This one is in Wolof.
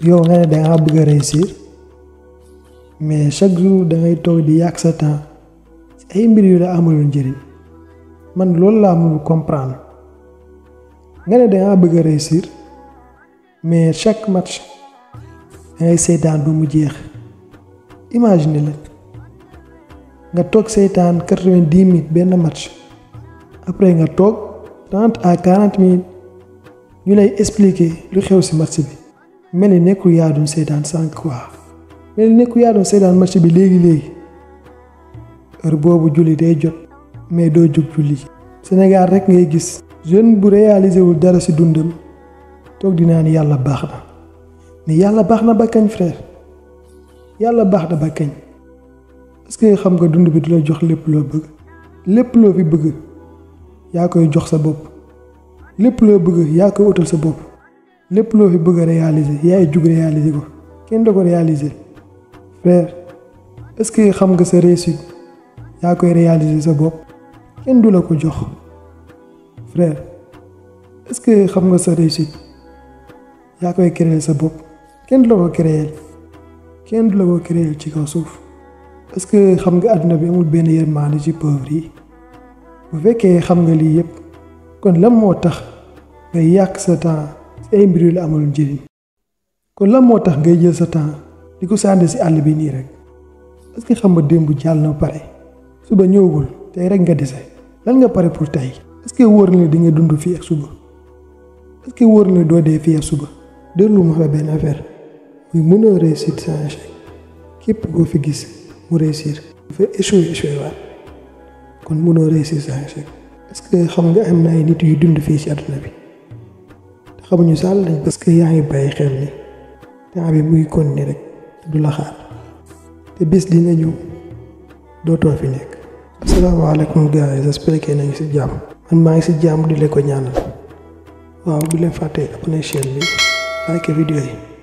yow nga ne dangaa bëgg a réussir mais chaque jour dangay toog di yàq sa temps ci ay mbir yu la amalul njëriñ man loolu laa mënul comprendre nga ne dangaa bëgg a réussir mais chaque match dangay seetaan ba mu jeex. Imagine la nga toog seetaan 90 minutes benn match après nga toog 30 à 40 minutes ñu lay expliquer lu xew ci match bi mel ni nekkul yaa doon seetaan sànq quoi mel ni nekkul yaa doon seetaan match bi léegi heure boobu julli day jot mais doo jóg julli. Sénégal rek ngay gis jeune bu réalisé wul dara ci dundam toog di naan yàlla baax na mais yàlla baax na ba kañ frère yàlla baax na ba kañ est-ce que xam nga dund bi du la jox lépp loo bëgg lépp loo fi bëgg yaa koy jox sa bopp lépp loo bëgg yaa koy utal sa bopp lépp loo fi bëgg a réaliser yaay jug réaliser ko kenn da ko réaliser frère est-ce que xam nga sa réussite yaa koy réaliser sa bopp kenn du la ko jox frère est-ce que xam nga sa réussite yaa koy créer sa bopp kenn du la ko créer kenn du la ko créer ci kaw suuf. est-ce que xam nga àdduna bi amul benn yërmande ci pauvre yi bu fekkee xam nga lii yépp kon lan moo tax ngay yàq sa temps ci ay mbir yu la amalul njëriñ kon lan moo tax ngay jël sa temps di ko sànni ci àll bi nii rek est-ce que xam nga démb jàll na pare suba ñëwagul tey rek nga dese lan nga pare pour tey est-ce que wóor na di nga dund fii ak suba est-ce que wóor na doo dee fii ak suba déglu ma fa benn affaire muy mënoo réussir sans échec képp koo fi gis mu réussir dafa échoué waat kon mënoo réussir sans échec est-ce que xam nga am na ay nit yu dund fii ci àdduna bi te xamuñu sàll lañ parce que yaa ngi bàyyi xel ni temps bi muy continuer rek du la xaar te bés dina ñëw dootoo fi nekk. asalaamaaleykum gars yi j'espère que na ngi ci jàmm man maa ngi ci jàmm di leen ko ñaanal waaw bu leen fàtte abonné chaîne bi like vidéo yi.